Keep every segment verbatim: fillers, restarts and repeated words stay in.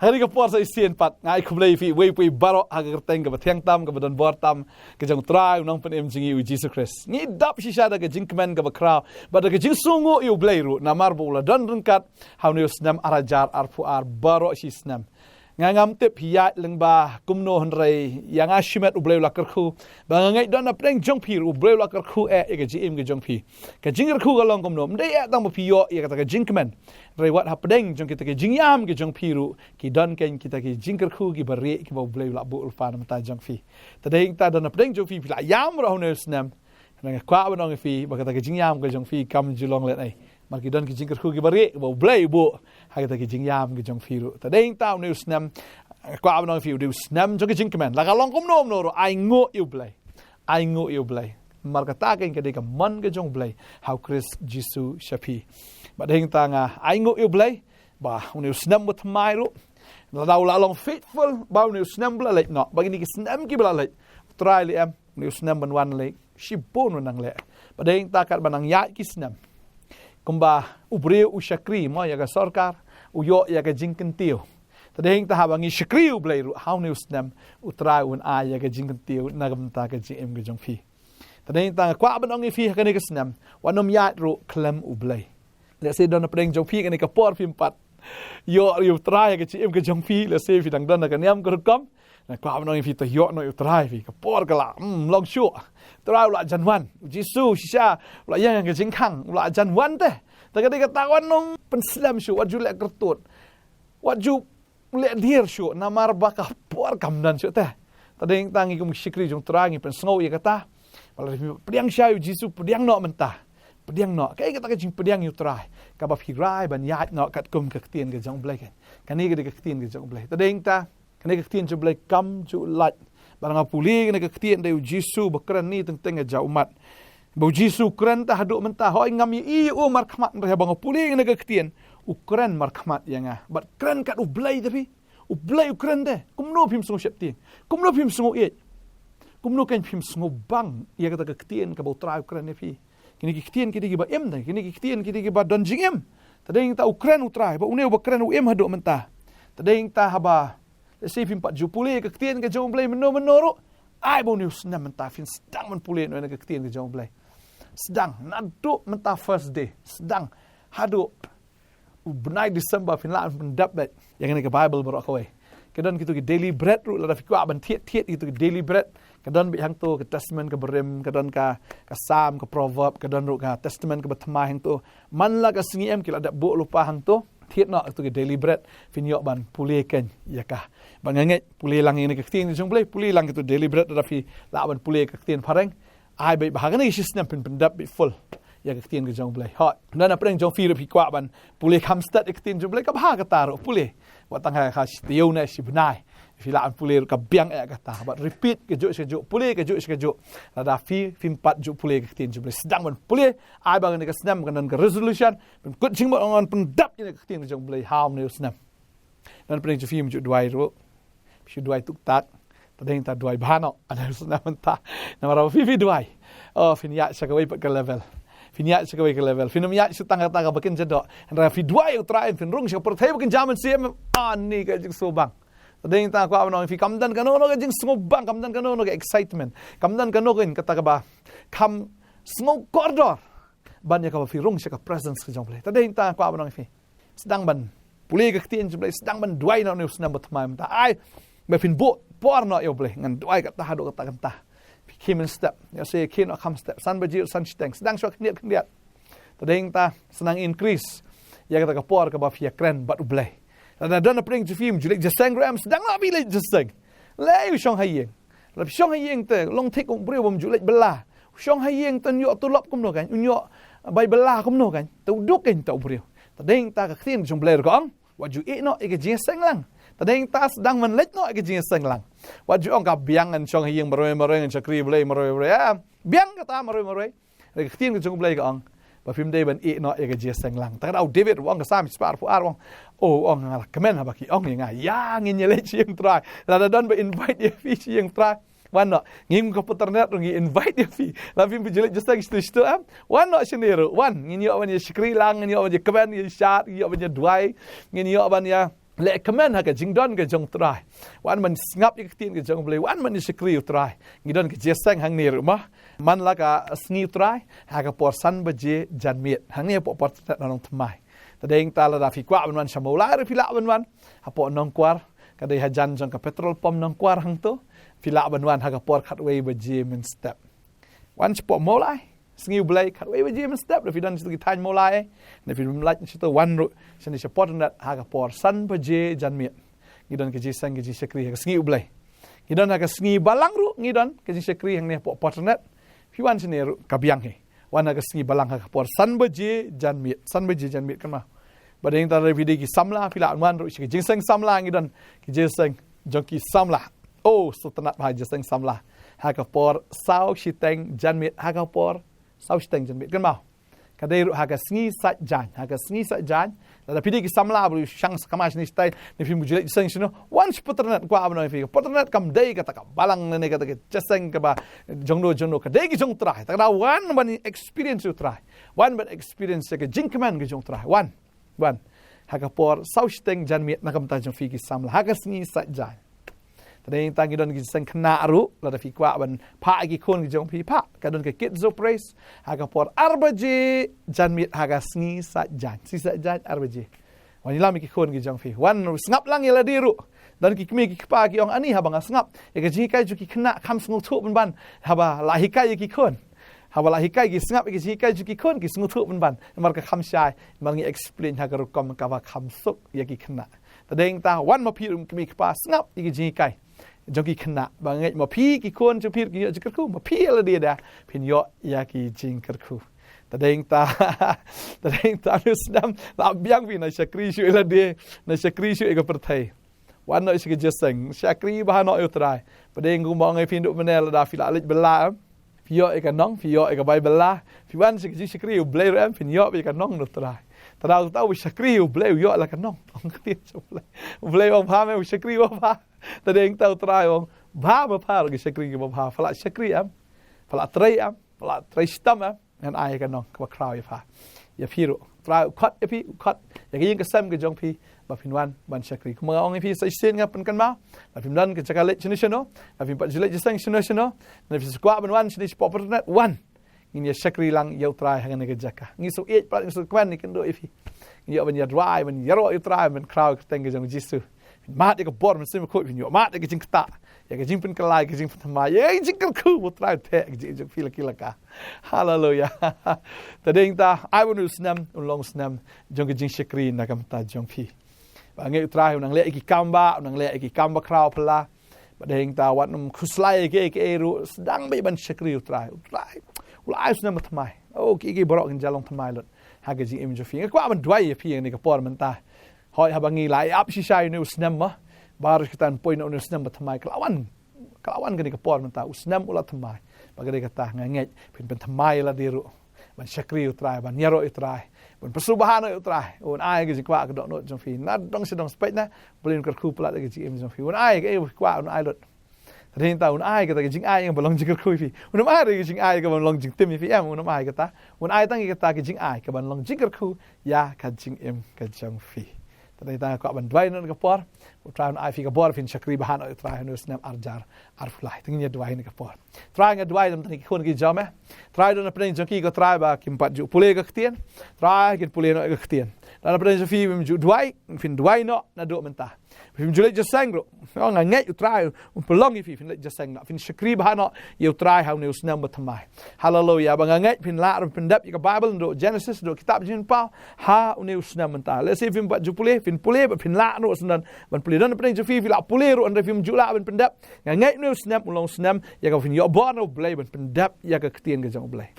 Ha kane ka por sa shisien pat, nga ai khublei ïa phi, wei pa wei baroh, ha ka kyrteng kaba thiang tam, kaba don bor tam, ka jong u Trai u Nongpynim jong ngi u Jisu Khrist. Ngi dap shisha da ka jingkmen kaba khraw, bad da ka jingsngewnguh ïa u Blei ruh, namar ba u la don ryngkat, ha une u snem ar hajar arphew ar, baroh shi snem. Nga ngam tip ïaid lyngba kumno hynrei, ïa nga shimet u Blei u la kyrkhu, ba nga ngeit don hapdeng jong phi ruh, u Blei u la kyrkhu eh, ïa ka jingim ka jong phi. Ka jingkyrkhu ka long kumno, ym dei eh tang ba phi ïoh, ïa kata ka jingkmen. Hynrei wat hapdeng jong kita ki jingïam ki jong phi ruh, ki don kein kita ki jingkyrkhu kiba rieh kiba u Blei u la buh lypa na bynta jong phi. Te dei hangta don hapdeng jong phi phi la ïam ruh ha une u snem. Nga kwah ban ong ïa phi, ba kata ka jingïam ka jong phi kam ju long lehnoh. Namar ki don ki jingkyrkhu kiba rieh, kiba u Blei u buh. Ha kata ka jingïam ka jong phi ruh. Te dei hangta une u snem, nga kwah ban ong ïa phi u dei u snem jong ka jingkmen. La ka long kumno kumno ruh, ai nguh ïa u Blei. Ai nguh ïa u Blei. Namar kata kein ka dei ka mon ka jong u Blei. Ha u Khrist Jisu sha phi. Bad dei hangta nga ai nguh ïa u Blei. Ba, une u snem ba thymmai ruh. Lada u la long faithful, ba une u snem ba la leit noh. Ba kine ki snem kiba la leit. U Trai leh em, une u snem ban wan leh. Shibun u nang leh. Bad dei hangta katba nang ïaid ki snem. Kumba u briew u shakri, mo ïa ka sorkar, u ïoh ïa ka jingkyntiew. Te dei hangta haba ngi shakri u Blei ruh, ha une u snem, u Trai un ai ïa ka jingkyntiew, na ka bynta ka jingim ka jong phi. Te dei hangta nga kwah ban ong ïa phi ha kane ka snem, wat nym ïaid ruh khlem u Blei. Lehse don hapdeng jong phi kane ka por phim pat ïoh ïa u Trai ha ka jingim ka jong phi, lehse phi dang don ha ka niam ka rukom. Nga kwah ban ong ïa phi to ïoh noh ïa u Trai phi, ka por ka la, hmm, long shuh. U Trai u la jan wan, u Jisu shisha, u la ïeng ha ka jingkhang, u la jan wan te. Te ka dei kata wat nym pynslem shuh, wat ju leh kyrtut. Wat ju leh dier shuh, namar ba ka por kam don shuh te. Te dei hangta ngi kum ki shakri jong u Trai ngi pynsngew ïa kata. Ba lada phi pdiang shai ïa u Jisu, pdiang noh mynta. Pdiang noh. Kaei kata ka jingpdiang ïa u Trai? Kaba phi rai ban ïaid noh katkum ka ktien ka jong u Blei kein. Kane ka dei ka ktien ka jong u Blei. Te dei hangta, kane ka ktien jong u Blei kam ju lait. Ba nga pule kane ka ktien dei u Jisu ba kren ne teng teng ha jaw ummat. Ba u Jisu u kren te haduh mynta, hooid ngam ïohi ïa u markhmat, hynrei haba nga pule kane ka ktien, u kren markhmat ïa nga. Bad kren kat u Blei te phi. U Blei u kren te. Kumno phim sngew sheptieng? Kumno phim sngew ïeit? Kumno kein phim sngew bang ïa kata ka ktien kaba u Trai u kren ïa phi? Kine ki ktien ki dei kiba im te, kine ki ktien ki dei kiba don jingim. Te dei hangta u kren u Trai, ba une uba kren u im haduh mynta. Te dei hangta haba, lehse phim pat ju pule ka ktien ka jong u Blei mynno mynno ruh. Ai ba une u snem mynta phin sdang ban pule noh ïa ka ktien ka jong u Blei. Sdang, naduh mynta Thursday, sdang. Haduh u bnai December phin lah ban pyndep beit ïa kane ka Bible baroh kawei. Ka don kito ki daily bread ruh, lada phi kwah ban thied thied kito ki daily bread. Ka don beit hangto ka Testament kaba rim, ka don ka, ka Salm, ka Proverb, ka don ruh ka Testament kaba thymmai hangto. Man la ka sngi em ki la dep buh lypa hangto. Thied noh kito ki daily bread, phin ïoh ban pule kein ïa ka. Ba nga ngeit pule lang ïa kane ka ktien ka jong u Blei, pule lang kito daily bread, lada phi lah ban pule ka ktien phareng. Ai beit ba ha kane ka shi snem phin pyndep beit full ïa ka ktien ka jong u Blei. Hooid, don hapdeng jong phi ruh phi kwah ban pule kham stet ïa ka ktien jong u Blei, ka bha kata ruh pule. Wat tang ha, ha shi taïew ne shi bnai. Phi lah ban pule ruh ka biang eh kata. Bad repeat kajuh shi kajuh, pule kajuh shi kajuh. Lada phi phim pat ju pule ka ktien jong u Blei, sdang ban pule. Ai ba kane ka snem kan don ka resolution, pynkut jingmut, ngan pyndep ïa ka ktien ka jong u Blei ha une u snem. Don hapdeng jong phi ym ju duwai ruh. Phi duwai tuktak. Te dei hangta duwai bha noh. Ana sna mynta. Namar ba phi phi duwai. Oh, phin ïaid sha kawei pat ka level. Phin ïaid sha kawei ka level. Phin ym ïaid sha tang kata kaba kynja doh. Hynrei phi duwai ïa u Trai, phin rung sha ka pyrthei ba kynja mynsiem. Ani ka jingsngewbang. Te dei hangta kwah ban ong ïa phi, kam don kano kano ka jingsngewbang, kam don kano kano ka excitement. Kam don kano kano kata kaba kham sngew kordor. Ban ïa kaba phi rung sha ka presence ka jong u Blei. Te dei hangta kwah ban ong ïa phi. Sdang ban pule ka ktien jong u Blei, sdang ban duwai noh ha une u snem ba thymmai mynta. Ai ba phin buh por noh ïa u Blei, ngan duwai kata haduh kata kata. Phi khie mynstep, ïa se khie noh kham step, san baje, san shiteng, sdang shuwa khyndiat khyndiat. Te dei hangta sdang increase ïa kata ka por kaba phi ïakren bad u Blei. Lada don hapdeng jong phi ym ju leit jingïaseng ruh em, sdang noh phi leit jingïaseng. Leit u shong ha ïing. Lada phi shong ha ïing te, long thik u briew bym ju leit bylla. U shong ha ïing te un ïoh tulop kumno kan, un ïoh bai bylla kumno kan. Te u duk kan te u briew. Te dei hangta ka ktien jong u Blei ruh ka ong, wat ju ïeh noh ïa ka jingïaseng lang. Te dei hangta sdang ban leit noh ïa ka jingïaseng lang. Wat ju ong ka biang ngan shong ha ïing marwei marwei, ngan shakri Blei marwei marwei. Ah, biang kata marwei marwei. Ka ktien ka jong u Blei ka ong ba phim dei ban ïeh noh ïa ka jingïaseng lang. Te ka dei u David u ong, ka Salm shispah arphew ar u ong. Oh, u ong, nga la kmen haba ki ong ïa nga, ïa ngin ïaleit sha ïing u Trai. Lada don ba invite ïa phi sha ïing u Trai, wan noh. Ngim ka paternet ruh ngi invite ïa phi. Lada phim ju leit jingïaseng shatu shatu em, wan noh shane ruh. Wan, ngin ïoh ban ïa shakri lang, ngin ïoh ban ïa kmen, ïa shad, ngin ïoh ban ïa duwai, ngin ïoh ban ïa leh kmen ha ka jingdon ka jong u Trai. Wan ban sngap ïa ka ktien ka jong u Blei, wan ban ïa shakri ïa u Trai. Ngi don ka jingïaseng hangne ruh ma. Man la ka sngi u Trai, ha ka por san baje janmiet. Hangne hapoh por internet na Nongthymmai. Te dei nangta lada phi kwah ban wan sha Mawlai ruh phi lah ban wan. Hapoh Nongkwar, ka dei hajan jong ka petrol pump Nongkwar hangto. Phi lah ban wan ha ka por khatwei baje mynstep. Wan shapoh Mawlai, sngi u Blei, khatwei baje mynstep, lada phi don shato ki thaiñ Mawlai, lada phim lait shato, wan ruh shane shapoh internet ha ka por san baje janmiet. Ngi don ka jingïaseng ka jingshakri ha ka sngi u Blei. Ngi don ha ka sngi balang ruh, ngi don ka jingshakri hangne hapoh internet. Phi wan shane ruh ka biang hi. Wan ha ka sngi balang ha ka por san baje janmiet, san baje janmiet kynmaw. Bad dei nangta lada phi dei ki samla, phi lah wan ruh sha ka jingïaseng samla, ngi don ka jingïaseng jong ki samla. Oh, sngewtynnat bha jingïaseng samla. Ha ka por saw shiteng janmiet, ha ka por saw shiteng janmiet kynmaw. Ka dei ruh ha ka sngi Saitjaiñ, ha ka sngi Saitjaiñ. Lada phi dei ki samla ba ruh shang sakma shane shatai, lada phim ju leit jingïaseng shano, wan shapoh internet, kwah ban ong ïa phi, poh internet kam dei kata ka balang ne kata ka jingïaseng kaba jongno jongno, ka dei ka jong u Trai. Te lada wan ban experience ïa u Trai, wan ban experience ïa ka jingkmen ka jong u Trai. Wan, wan ha ka por saw shiteng janmiet na ka bynta jong phi ki samla ha ka sngi Saitjaiñ. Te dei nangta ngi don ki jingïaseng khynnah ruh, lada phi kwah ban phah ïa ki khun ki jong phi, phah. Ka don ka Kids Zone Praise ha ka por ar baje janmiet ha ka sngi Saitjaiñ, sngi Saitjaiñ ar baje. Wan ïalam ïa ki khun ki jong phi, wan sngap lang ïa lade ruh. Don ki kmie ki kpa ki ong, ani haba nga sngap ïa ka jinghikai jong ki khynnah kam sngewthuh pynban, haba la hikai ïa ki khun. Haba la hikai ki sngap ïa ka jinghikai jong ki khun, ki sngewthuh pynban. Namar ka kham shai, namar ngi explain ha ka rukom kaba kham suk ïa ki khynnah. Te dei nangta wan ma phi ruh ki kmie ki kpa, sngap ïa ka jinghikai jong ki khynnah. Ba ngeit ma phi ki khun jong phi ruh kin ïoh jingkyrkhu, ma phi ïa lade da, phin ïoh ïa ki jingkyrkhu. Te dei nangta, te dei nangta u snem la biang phi, na shakri shuh ïa lade, na shakri shuh ïa ka pyrthei. Wan noh sha ka jingïaseng, shakri bha noh ïa u Trai. Bad dei kumba ong ïa phi, naduh mynne lada phi la leit bylla em, phi ïoh ïa ka nong, phi ïoh ïa ka bai bylla, phi wan sha ka jingshakri ïa u Blei ruh em, phin ïoh ïa ka nong na u Trai. Te lada uta uba shakri ïa u Blei u ïoh la ka nong. Ong ktien jong u Blei. U Blei u ong bha me, u shakri u ong bha. Te dei nangta u Trai u ong bha me pha ruh, ki shakri kiba bha. Pha la shakri em, pha la trei em, pha la trei shitom em, ngan ai ïa ka nong kaba khraw ïa pha. Ïa phi ruh, u Trai u khot ïa phi, u khot ïa ka ïing ka sem ka jong phi, ba phin wan ban shakri. Kumba nga ong ïa phi sa shisien, nga pynkynmaw, lada phim don ka jaka leit shano shano, lada phim pat ju leit jingïaseng shano shano, lada phi sa kwah ban wan shane shapoh internet, wan. Ngin ïa shakri lang ïa u Trai ha kane ka jaka. Ngi shu ïeit pat, ngi shu kmen, ngi kynduh ïa phi. Ngin ïoh ban ïa duwai, ban ïaroh ïa u Trai, ban khraw ïa ka kyrteng ka jong u Jisu. Phin mad ïa ka bor Mynsiem Bakhuid, phin ïoh mad ïa ka jingktah, ïa ka jingpynkhlaiñ, ïa ka jingpynthymmai, ïa ka jingkyrkhu ba u Trai u theh ïa ka jingim jong phi la ki la ka. Haleluya. Te dei nangta ai ba une u snem un long u snem jong ka jingshakri na ka bynta jong phi. Ba ngeit u Trai u nang leh ïa ki kam ba, u nang leh ïa ki kam ba khraw phylla. Bad dei nangta wat nym khuslai ïa kiei kiei ruh, sdang beit ban shakri ïa u Trai. U Trai u la ai u snem bathymmai. Oh, kiei kiei baroh kin jia long thymmai lut ha ka jingim jong phi. Nga kwah ban duwai ïa phi ha kane ka por mynta. Hooid, haba ngi la ïa ap shisha ïa une u snem ma, baroh shi katta, poi na une u snem bathymmai, ka la wan, ka la wan kane ka por mynta, u snem u la thymmai. Bad ka dei kata, nga ngeit phin pynthymmai ïa lade ruh ban shakri ïa u Trai, ban ïaroh ïa u Trai, ban pyrshang bha noh ïa u Trai. Un ai ka jingkwah ka dohnud jong phi. Na dong sha dong, peit na, U Blei un kyrkhu palat ïa ka jingim jong phi. Un ai kaei ba phi kwah, un ai lut. Te dei nangta un ai kata ka jingai kaba long jingkyrkhu ïa phi. Un ym ai ruh ka jingai kaba long jingtim ïa phi em, un ym ai kata. Un ai tang ïa kata ka jingai kaba long jingkyrkhu ïa ka jingim ka jong phi. Te dei nangta nga kwah ban duwai na kane ka por, u Trai un ai phi ka bor phin shakri bha noh ïa u Trai ha une u snem ar hajar arphew lai. Te ngin ïa duwai ha kane ka por. Trai, nga duwai na ka bynta ki khun ki jong me. Trai, don napdeng jong ki ko Trai ba kim pat ju pule ïa ka ktien. Trai, kin pule noh ïa ka ktien. Don napdeng jong phi bym ju duwai, phin duwai noh naduh mynta. Phim ju leit jingïaseng ruh, nga ngeit u Trai un pynlong ïa phi, phin leit jingïaseng noh, phin shakri bha noh ïa u Trai ha une u snem bathymmai. Haleluya. Ba nga ngeit phin lah ruh pyndep ïa ka Baibl naduh Genesis, naduh kitab Jingpynpaw, ha une u snem mynta. Lehse phim pat ju pule, phin pule, bad phin lah ruh sdang ban pule. Don napdeng jong phi, phi la pule ruh hynrei phim ju lah ban pyndep. Nga ngeit une u snem un long u snem ïa kaba phin ïoh bor na U Blei ban pyndep ïa ka ktien ka jong U Blei.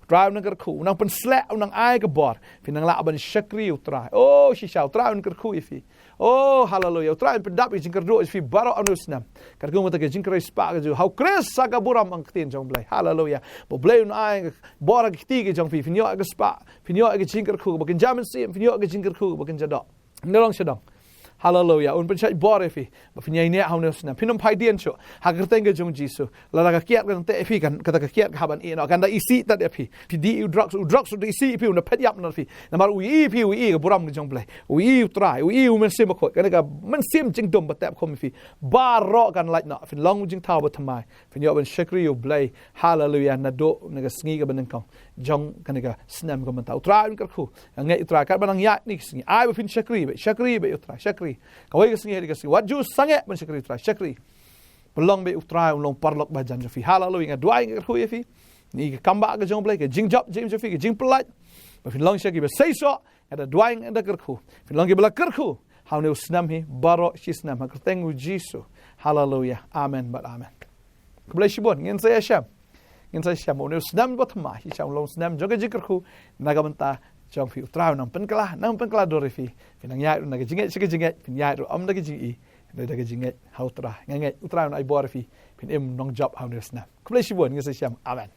U Trai un nang kyrkhu, un nang pynsleh, un nang ai ka bor phin nang lah ban shakri ïa u Trai. Oh, shisha, u Trai un kyrkhu ïa phi. Oh, haleluya. U Trai un pyndap ïa ka jingkyrduh jong phi baroh ha une u snem. Katkum kata ka jingkyrpad ka jong u, ha U Khrist ha ka burom, ong ka ktien jong U Blei. Haleluya. Ba U Blei un ai ka bor ha ka kti ka jong phi, phin ïoh ïa ka spah, phin ïoh ïa ka jingkyrkhu ba kynja mynsiem, phin ïoh ïa ka jingkyrkhu ba kynja doh. Ngi long sha dong. Haleluya. Un pynshait bor ïa phi ba phin ïai neh ha une u snem. Phin ym phai dien shuh. Ha ka kyrteng ka jong u Jisu. Lada ka kiad kan teh ïa phi, kan, kata ka kiad ka hap ban ïeh noh. Kan da isih tad ïa phi. Phi dih ïa u drugs, u drugs u da isih ïa phi, u da phet ïap noh ïa phi. Namar u ïohi ïa phi, u ïohi ka burom ka jong U Blei. U ïohi U Trai, u ïohi U Mynsiem Bakhuid. Kane ka mynsiem jingdum ba tep khum ïa phi. Baroh kan lait noh. Phin long u jingthaw bathymmai. Phin ïoh ban shakri ïa U Blei. Haleluya. Naduh na ka sngi kaba nyngkong jong kane ka snem kaba mynta. U Trai un kyrkhu. Nga ngeit U Trai, katba nang ïaid kine ki sngi, ai ba phin shakri beit, shakri beit ïa U Trai, shakri. Kawei ka sngi hadien ka sngi, wat ju sangeh ban shakri U Trai, shakri. Pynlong beit U Trai un long paralok ba hajan jong phi. Haleluya. Nga duwai, nga kyrkhu ïa phi. Ïa ka kam ba ka jong U Blei, ka jingjop jingim jong phi, ka jingpyllait. Ba phin long sha kiba seisoh. Nga da duwai, nga da kyrkhu. Phin long kiba la kyrkhu ha une u snem hi baroh shi snem, ha ka kyrteng u Jisu. Haleluya. Amen bad amen. Khublei shibun. Ngin sa ïashem, ngin sa ïashem. Une u snem bathymmai, shisha un long snem jong ka jingkyrkhu. Na ka bynta jong phi, U Trai un nang pynkylla, nang pynkylla dur ïa phi. Phin nang ïaid ruh na ka jingngeit sha ka jingngeit, phin ïaid ruh ym da ka jingïohi, hynrei da ka jingngeit ha U Trai. Nga ngeit U Trai un ai bor ïa phi. Phin im nongjop ha une u snem. Khublei shibun. Ngin sa ïashem. Amen.